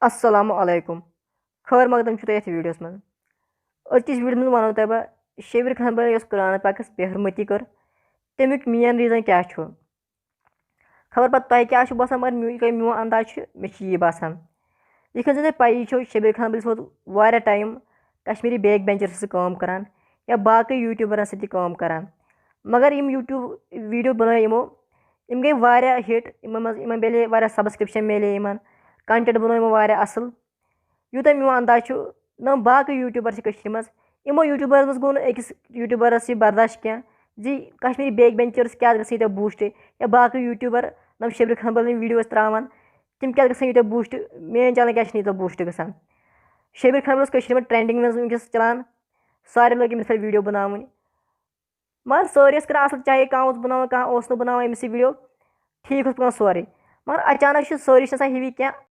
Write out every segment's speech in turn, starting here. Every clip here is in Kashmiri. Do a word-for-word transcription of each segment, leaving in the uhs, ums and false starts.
السلام علیکم۔ خٲر مقدم چھُ تۄہہِ یَتھ ویٖڈیوَس منٛز۔ أزکِس ویٖڈیوَس منٛز وَنو تۄہہِ بہٕ شبیر خان بلن یۄس قرآن پاکَس بے حرمتی کٔر، تَمیُک مین ریٖزَن کیٛاہ چھُ۔ خبر پَتہٕ تۄہہِ کیٛاہ چھُ باسان، مگر میون، یہِ میون انداز چھُ، مےٚ چھُ یی باسان۔ یِتھ کٔنۍ زَن تۄہہِ پَیی چھو، شبیر خان بلس ووت واریاہ ٹایم کشمیٖری بیک بینچَرَس سۭتۍ کٲم کَران یا باقٕے یوٗٹیوٗبرَن سۭتۍ تہِ کٲم کَران۔ مگر یِم یوٗٹیوٗب ویٖڈیو بَنٲے یِمو، یِم گٔے واریاہ ہِٹ، یِمَن منٛز، یِمَن میلے واریاہ سبسکرپشن میلے یِمَن، کنٹینٹ بَنوو یِمو واریاہ اَصٕل۔ یوٗتاہ میون انداز چھُ، نہ باقٕے یوٗٹیوٗبر چھِ کٔشیٖرِ منٛز، یِمو یوٗٹیوٗبرس منٛز گوٚو نہٕ أکِس یوٗٹیوٗبرس یہِ برداشت کینٛہہ زِ کشمیٖری بیک بینچٲرٕس کیٛازِ گژھن یوٗتاہ بوٗسٹ، یا باقٕے یوٗٹیوٗبر، نم شبیر خان بلٕنۍ ویٖڈیو ٲسۍ ترٛاوان، تِم کیٛازِ گژھن یوٗتاہ بوٗسٹ، میٲنۍ چنل کیٛازِ چھِنہٕ یوٗتاہ بوٗسٹ گژھان۔ شبیر خان بل اوس کٔشیٖرِ منٛز ٹرینڈنگ منٛز وٕنکیٚس چلان، سارے لٲگۍ أمِس پٮ۪ٹھ ویٖڈیو بناوٕنۍ۔ مگر سٲری ٲسۍ کران اصل، چاہے کانٛہہ اوس بناوان، کانٛہہ اوس نہٕ بناوان، أمِس یہِ ویٖڈیو ٹھیٖک اوس پکان سورُے۔ مگر اچانک چھِ سٲری چھِ آسان ہِوی کینٛہہ،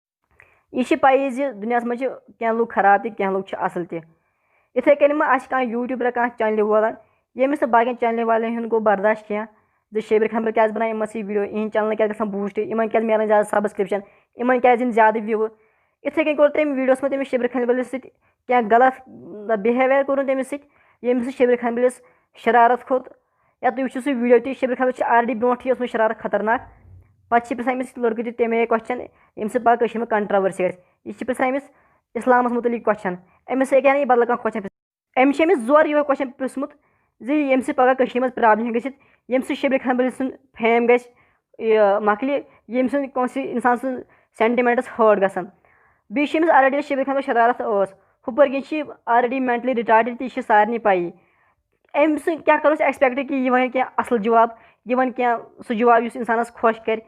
یہِ چھِ پَیی زِ دُنیاہَس منٛز چھِ کینٛہہ لُکھ خراب تہِ، کینٛہہ لُکھ چھِ اَصٕل تہِ۔ یِتھَے کٔنۍ ما آسہِ کانٛہہ یوٗٹیوٗبَر، کانٛہہ چَنلہِ وول، ییٚمِس نہٕ باقیَن چَنلہِ والٮ۪ن ہُنٛد گوٚو برداش کینٛہہ زِ شبیر خان بل کیٛازِ بَنایہِ یِمَن سۭتۍ ویٖڈیو، یِہِنٛدۍ چَنلَن کیٛازِ گژھان بوٗسٹ، یِمَن کیٛازِ میلان زیادٕ سبسکرپشن، یِمَن کیٛازِ یِن زیادٕ وِوٕ۔ یِتھَے کٔنۍ کوٚر تٔمۍ ویٖڈیوَس منٛز تٔمِس شبیر خان بلِس سۭتۍ کینٛہہ غلط بِہیویَر کوٚرُن تٔمِس سۭتۍ، ییٚمہِ سۭتۍ شبیر خان بلِس شرارت کھوٚت۔ یا تُہۍ وٕچھِو سُہ ویٖڈیو تہِ، شبیر خان بلِس چھِ already برونٛٹھٕے اوسمُت شرارت خطرناک۔ پَتہٕ چھِ پرٛژھان أمِس لٔڑکہٕ تہِ تَمے question، ییٚمہِ سۭتۍ پَگاہ کٔشیٖرِ منٛز controversy گژھِ۔ یہِ چھِ پرٛژھان أمِس اِسلامَس مُتعلِق question۔ أمِس ہیٚکہِ ہا نہٕ یہِ بدل کانٛہہ question پرٛژھِتھ۔ أمِس چھِ أمِس زورٕ یِہوٚے question پرٛژھمُت زِ ییٚمہِ سۭتۍ پَگاہ کٔشیٖرِ منٛز problem ہیٚکہِ گٔژھِتھ، ییٚمہِ سۭتۍ شبیر خان بلِس سُنٛد fame گژھِ، یہِ مۄکلہِ، ییٚمہِ سۭتۍ کٲنٛسہِ اِنسان سٕنٛز sentiments hurt گژھن۔ بیٚیہِ چھِ أمِس already شبیر خان بلِس شرارت ٲس، ہُپٲرۍ کِنۍ چھِ یہِ already mentally retarded تہِ، یہِ چھِ سارنٕے پَیی۔ أمۍ سٕنٛدۍ کیٛاہ کَرو أسۍ expect کہِ یہِ وَنہِ کینٛہہ اَصٕل جواب، یہِ وَنہِ کینٛہہ سُہ جواب یُس اِنسانَس خۄش کَرِ،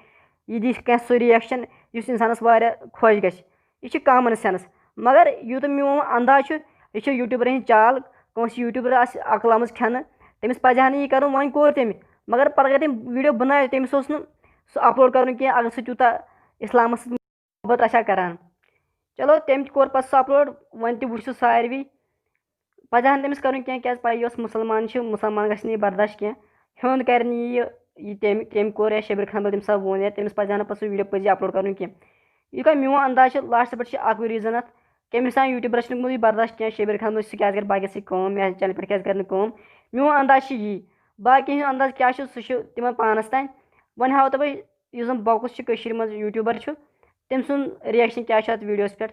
یہِ دِیہِ کینٛہہ سُہ reaction یُس اِنسانَس واریاہ خۄش گژھِ۔ یہِ چھِ common sense۔ مگر یوٗتاہ میون انداز چھُ، یہِ چھِ یوٗٹیوٗبرَن ہِنٛز چال، کٲنٛسہِ یوٗٹیوٗبر آسہِ عقل آمٕژ کھٮ۪نہٕ، تٔمِس پَزِ ہا نہٕ یہِ کَرُن۔ وۄنۍ کوٚر تٔمۍ، مگر پَتہٕ اگر تٔمۍ ویٖڈیو بَنایہِ، تٔمِس اوس نہٕ سُہ upload کَرُن کینٛہہ اگر سُہ تیوٗتاہ اِسلامَس سۭتۍ محبت آسہِ ہا کَران۔ چلو، تٔمۍ تہِ کوٚر پَتہٕ سُہ upload، وۄنۍ تہِ وٕچھ سُہ ساروی۔ پَزِ ہا نہٕ تٔمِس کَرُن کینٛہہ، کیٛازِ پَیی یۄس مُسلمان چھِ، مُسلمان گژھِ نہٕ یہِ برداش کینٛہہ۔ ہیوٚنٛد کَرِ نہٕ یہِ، یہِ تٔمۍ، تٔمۍ کوٚر یا شبیر خان بل تٔمۍ ساتہٕ ووٚن یا تٔمِس پَزِ ہا نہٕ پَتہٕ سُہ ویٖڈیو پٔزی upload کَرُن کینٛہہ۔ یہِ گوٚو میون انداز چھُ، last پٮ۪ٹھ چھُ اَکُے reason اَتھ، کٔمِس تام یوٗٹیوٗبرَس چھُنہٕ گوٚمُت یہِ برداش کینٛہہ، شبیر خان بل سُہ کیٛازِ کَرِ باقیَس سۭتۍ کٲم یا channel پٮ۪ٹھ کیٛازِ کَرِ نہٕ کٲم۔ میون انداز چھُ یی، باقی ہُنٛد انداز کیٛاہ چھُ، سُہ چھُ تِمَن پانَس تام۔ وۄنۍ ہاوو تۄہہِ بہٕ یُس زَن بۄکُس چھُ کٔشیٖرِ منٛز یوٗٹیوٗبَر چھُ، تٔمۍ سُنٛد reaction کیٛاہ چھُ اَتھ ویٖڈیوَس پٮ۪ٹھ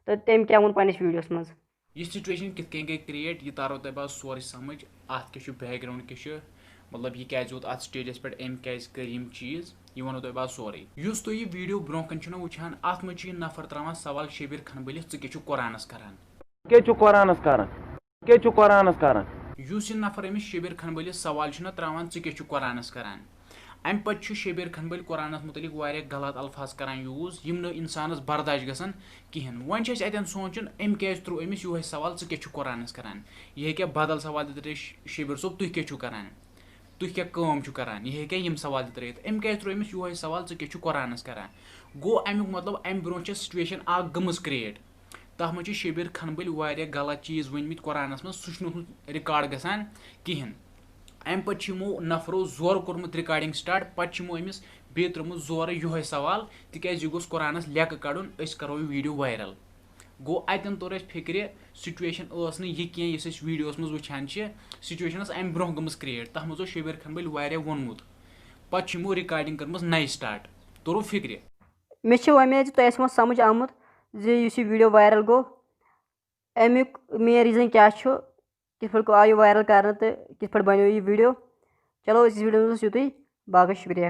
تہٕ تٔمۍ کیٛاہ ووٚن پنٛنِس ویٖڈیوَس منٛز۔ یہِ situation کِتھ کٔنۍ گٔے create، یہِ تارو تۄہہِ بہٕ آز سورُے سمجھ، اَتھ کیٛاہ چھُ background کیٛاہ چھُ، مطلب یہِ کیٛازِ ووت اَتھ stageَس پٮ۪ٹھ، أمۍ کیٛازِ کٔرۍ یِم چیٖز، یہِ وَنو تۄہہِ بہٕ آز سورُے۔ یُس تُہۍ یہِ ویٖڈیو برٛونٛہہ کَنہِ چھُو نہ وٕچھان، اَتھ منٛز چھُ یہِ نفر ترٛاوان سوال شبیر خان بٔلِس، "ژٕ کیٛاہ چھُکھ قرآنَس کران؟" کیٛاہ چھُ قرآنَس کران؟ کیٛاہ چھُ قرآنَس کران؟ یُس یہِ نفر أمِس شبیر خان بٔلِس سوال چھُنہ ترٛاوان، "ژٕ کیٛاہ چھُکھ قرآنَس کران؟" اَمہِ پَتہٕ چھُ شبیر خان بٔلۍ قرآنَس مُتعلِق واریاہ غلط الفاظ کران use، یِم نہٕ اِنسانَس برداش گژھن کِہیٖنۍ۔ وۄنۍ چھِ اَسہِ اَتٮ۪ن سونٛچُن، أمۍ کیٛازِ ترٛوو أمِس یِہوٚے سوال، "ژٕ کیٛاہ چھُکھ قرآنَس کران؟" یہِ ہیٚکہِ ہا بدل سوال تہِ ترٛٲیِتھ، "ش-، شبیر صٲب، تُہۍ کیٛاہ چھُو کران؟ تُہۍ کیٛاہ کٲم چھُو کران؟" یہِ ہیٚکہِ ہا یِم سوال تہِ ترٛٲیِتھ۔ أمۍ کیٛازِ ترٛوو أمِس یِہوٚے سوال، "ژٕ کیٛاہ چھُکھ قرآنَس کران؟" گوٚو اَمیُک مطلب، اَمہِ برٛونٛہہ چھےٚ situation اَکھ گٔمٕژ create۔ تَتھ منٛز چھِ شبیر خان بٔلۍ واریاہ غلط چیٖز ؤنۍمٕتۍ قرآنَس منٛز، سُہ چھُنہٕ اوسمُت record گژھان کِہیٖنۍ۔ اَمہِ پَتہٕ چھِ یِمو نفرو زورٕ کوٚرمُت recording start، پَتہٕ چھِ یِمو أمِس بیٚیہِ ترٛٲومٕژ زورٕ یِہوٚے سوال، "تِکیٛازِ یہِ گوٚژھ قرآنَس لٮ۪کہٕ کَڑُن، أسۍ کَرو یہِ ویٖڈیو viral۔" گوٚو اَتٮ۪ن توٚر اَسہِ فِکرِ، situation ٲس نہٕ یہِ کینٛہہ، یُس أسۍ ویٖڈیوَس منٛز وٕچھان چھِ۔ Situation ٲس اَمہِ برٛونٛہہ گٔمٕژ create، تَتھ منٛز اوس شبیر خان بٔلۍ واریاہ ووٚنمُت۔ پَتہٕ چھِ یِمو recording کٔرمٕژ نَیہِ start۔ توٚرُو فِکرِ؟ مےٚ چھِ وۄمید زِ تۄہہِ آسہِ وۄنۍ سمجھ آمُت زِ یُس یہِ ویٖڈیو viral گوٚو، اَمیُک main reason کیٛاہ چھُ، کِتھ پٲٹھۍ آو یہِ viral کرنہٕ تہٕ کِتھ پٲٹھۍ بنیو یہِ ویٖڈیو۔ چلو، أزکِس ویٖڈیوَس منٛز اوس یُتُے، باقٕے شُکریہ۔